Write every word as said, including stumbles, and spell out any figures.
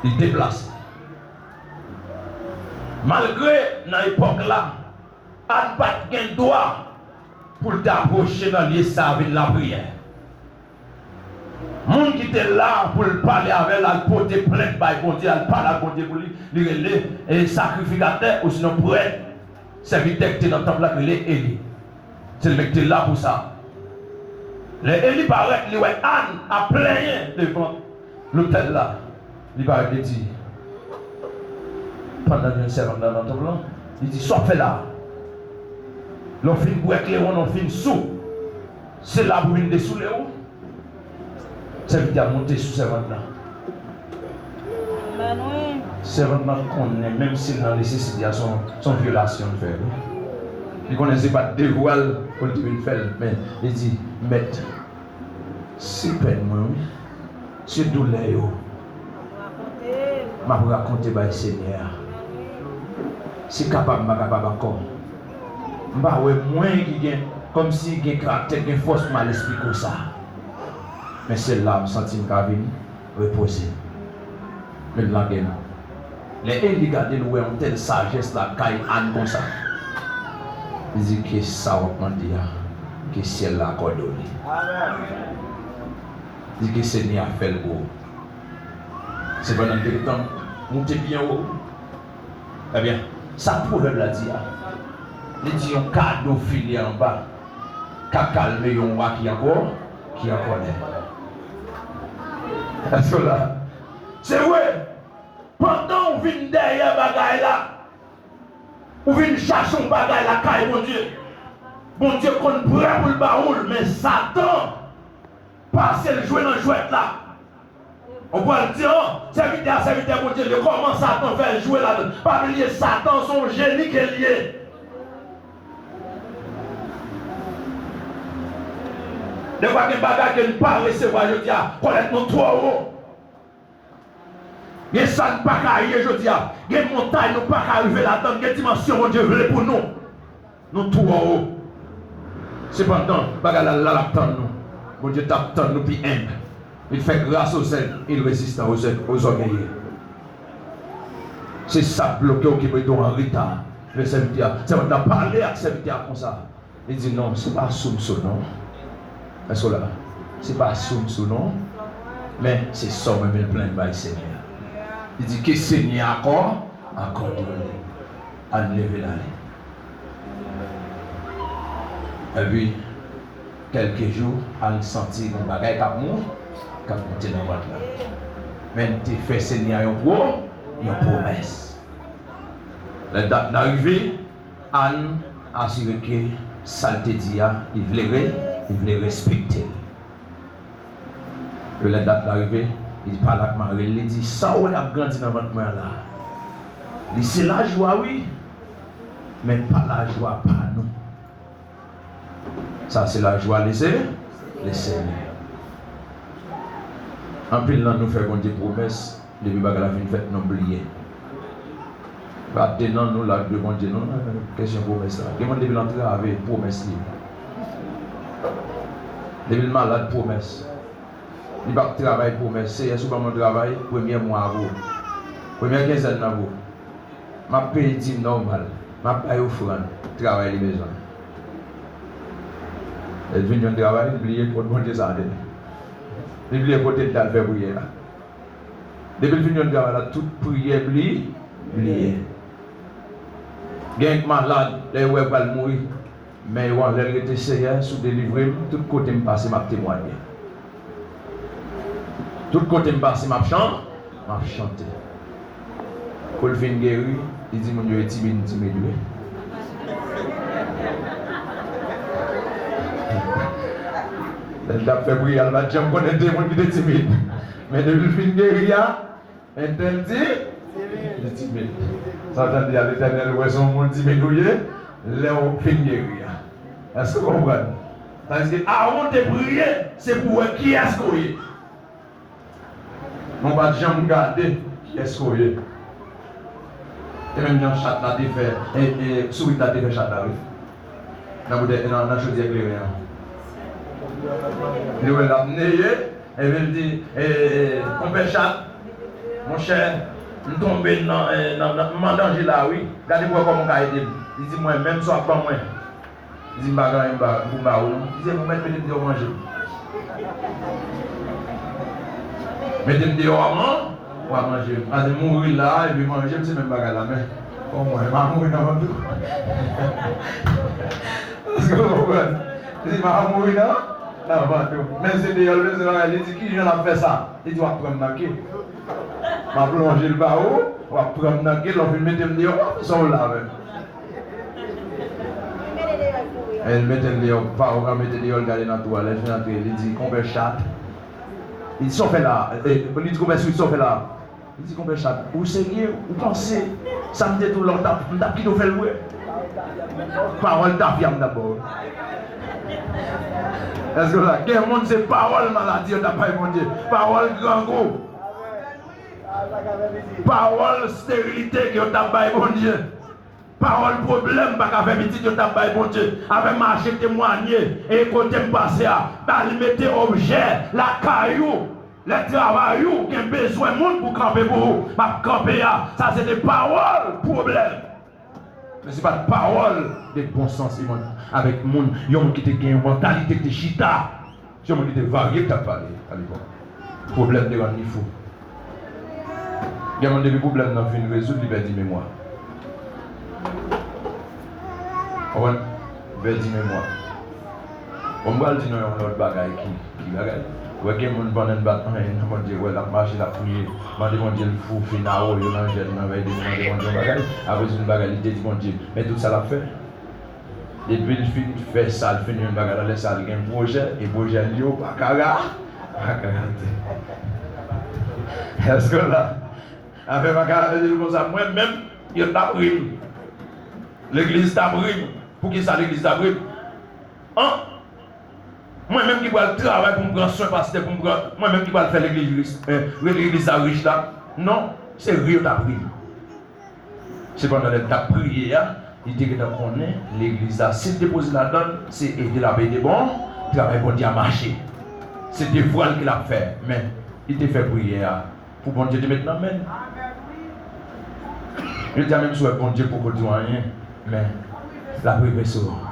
Li deplase. Malgre nan epòk la, Ann pa t gen dwa pou l te apwoche nan lye sa a vin lapriyè. Moun ki te la pou l pale avè l, al pote plent bay Bondye, al pale ak Bondye pou li, li rele, e, sakrifikatè, osinon prèt, sèvitè ki te nan tanp la, ki rele Eli. Se li menm ki te la pou sa. Lè Eli parèt, li wè Ann ap plenyen devan lotèl la. Li parèt, li di, pandan l jwenn sèvant la nan tanp lan, li di, "Sa w ap fè la a? Lè w fin bwè klewon, lè w fin sou, se la pou vin desoule w?" Sèvitè a monte sou sèvant la. Sèvant la konnen, menm si l nan nesesite a, se yon, se yon vyolasyon l fè, wi. Li konnen se pa t devwa l pou l te vin fè l, men li di, "Mèt, se pèn mwen, wi. Se doulè yo. M ap rakonte bay Senyè a. Si kapab, m pa kapab ankò. M pa wè mwen ki gen, kòmsi gen karaktè, gen fòs pou m al esplike w sa. Men se la m santi m ka vin repoze m. Men l lage m." Lè Eli gade, l wè yon tèl sajès lakay Ann konsa. Li di, "Ke sa w ap mande a, ke syèl la akòde w li." Li di, "Ke Senyè a fè l pou ou." Sepandan, l te gentan moute byen wo. Ebyen, sa pwovèb la di a? Li di, "Yon kado file anba ka kalme yon wa ki ankò, ki an kòlè." Èske w la? Se vre, pandan w vin dèyè bagay la, ou vin chache yon bagay lakay Bondye, Bondye konn prè pou l ba ou l, men Satan pase l jwe nan jwèt la. Ou pral di, "Oh, sèvitè a sèvitè Bondye, men kòman Satan fè jwe ladan?" Pa bliye, Satan se yon jeni ke l ye. Defwa gen bagay ke n pa resevwa jodi a, kòlèt nou twò wo. Gen sa n pa ka ye jodi a. Gen montay nou pa ka rive ladan l. Gen dimansyon Bondye vle pou nou. Nou twò wo. Sepandan, bagay la la l ap tann nou. Bondye t ap tann nou pi enb. Il fait grâce aux humbles, il résiste aux, aux orgueilleux. Se sa k bloke w ki mete w an reta. Men sèvitè a, sèvant la pale ak sèvitè a konsa. Li di, "Non, se pa sou m sou non." Èske w la? "Se pa sou m sou non. Men se sa w renmen l plenn bay Senyè a." Li di, "Ke Senyè a akò, akòde w li. Ann leve n ale." Epi, kèlke jou, Ann santi yon bagay k ap mou-, k ap monte nan vant la. Men l te fè Senyè a yon pwo-, yon pwomès. Lè dat la rive, Ann asire ke sa l te di a, li vle re-, li vle respekte l. Lè dat la rive, li pale ak mari l, li di, "Sa w wè ap grandi nan vant mwen an la, li se lajwa, wi, men pa lajwa pa nou. Sa se lajwa le Se-, le Senyè." Anpil nan nou fè Bondye pwomès, depi bagay la fin fèt, nou bliye. Pa te nan nou la de Bondye, non, kesyon pwomès la. Gen moun depi l antrave, pwomès li. Depi l malad, pwomès. Li p ap travay, pwomès. "Seyè, si w ban mwen travay, premyè mwa a pou ou. Premyè kenzèn nan pou ou. M ap peye dim nòmal. M ap bay ofrann." Travay li bezwen. Lè l vin jwenn travay, li bliye kot Bondye sa te. Li bliye kote l t al fè priyè a. Depi l fin jwenn travay la, tout priyè bli-, bliye. Gen k malad, lè yo wè pral mouri, men yo anlè l rete, "Seyè, si w delivre m, tout kote m pase, m ap temwanye. Tout kote m pase, m ap chan-, m ap chante." Kou l fin geri, li di moun yo, "E timid, m timid wi." Lè l t ap fè priyè a, l pa t janm konnen de moun ki te timid. Men depi l fin geri a, entèl ti-, li timid. Sa w tande a, Letènèl wè se yon moun timid ou ye, lè w fin geri a. Èske w konprann? Tandis ke avan w te priye, se pou w wè kiyès ke w ye. Men w pa t janm gade kiyès ke w ye. E menm jan chat la te fè, e, e, sourit la te fè chat la, wi. Nan boutèy, nan, nan chodyè kleren an. Li wè l ap neye, epi l di, e, e, e, konpè chat, Monchè, m tonbe nan, eh, nan, nan, m an danje la wi. Gade pou wè kòman w ka ede m. Li di mwen, menm sa w ap ban mwen. Li di m pa gen anyen m ba, pou m ba ou non. Li di ou mèt mete m deyò manje m. Mete m deyò a man, w a manje m. Ann mouri la, epi manje m, se menm bagay la, men. Bon, mwen, m a mouri nan vant ou. Èske w konprann? Li di, m a mouri nan, nan vant ou. Men se deyò l bezwen bagay. Li di, kijan l ap fè sa? Li di, w ap pran m nan ke. M ap lonje l ba ou, w ap pran m nan ke, lè w fin mete m deyò, w ap fè sa w vle avè m. E l mete l deyò, pa ou ka mete deyò, l gade nan twou a, lè l fin antre, li di, konpè chat. Li di, sa w fè la? E, li di, konpè swit, sa w fè la? Li di, konpè chat, ou serye? Ou panse sa m te di w la, w t ap, m t ap kite w fè l vre? Pawòl tafya m t ap ba w. Èske w la? Gen moun se pawòl maladi yo t ap bay Bondye. Pawòl grangou. Pawòl sterilite ke yo t ap bay Bondye. Pawòl pwoblèm pa ka fè pitit yo t ap bay Bondye. Avè mache temwanye, e kote m pase a, ba li mete objè lakay ou. Lè travay ou gen bezwen moun pou kanpe pou ou, m ap kanpe a. Sa se te pawòl pwoblèm. Men se pa t pawòl de bon sans e moun, avèk moun, yon moun ki te gen yon mantalite ki te chita. Se yon moun ki te varye k t ap pale alepòk. Pwoblèm te rann li fou. Gen moun depi pwoblèm nan fin rezoud, li pèdi memwa. Konprann? Pèdi memwa. Bon, m pral di nou yon lòt bagay ki, ki bagay. Ou wè gen moun pandan n pa t anyen nan Bondye, wè l ap mache, l ap priye. Mande Bondye l fou, fin awo yo nan jèn nan vèy de mande Bondye yon bagay. Apre se yon bagay, li te di Bondye, men tout sa l ap fè. Depi l fin fè sa, l fin jwenn bagay la, lè sa l gen pwojè, e pwojè l yo pa ka ra-, pa ka rate. Èske w la? Afè pa ka rate, l konsa, mwen menm, yo t ap ri m. Legliz t ap ri m. Poukisa legliz t ap ri m? An? Mwen menm ki pral travay pou m pran swen pastè, pou m pran, mwen menm ki pral fè legliz, eh, legliz la rich la? Non, se ri yo t ap ri m. Sepandan, lè l t ap priye a, li te gentan konnen legliz la, si l te poze ladan l, se ede l ap ede bon travay Bondye a mache. Se devwa l ke l ap fè, men li te fè priyè a pou Bondye te met nan men l. Jodi a, menm si w wè Bondye poko di w anyen, men l ap rive sou ou.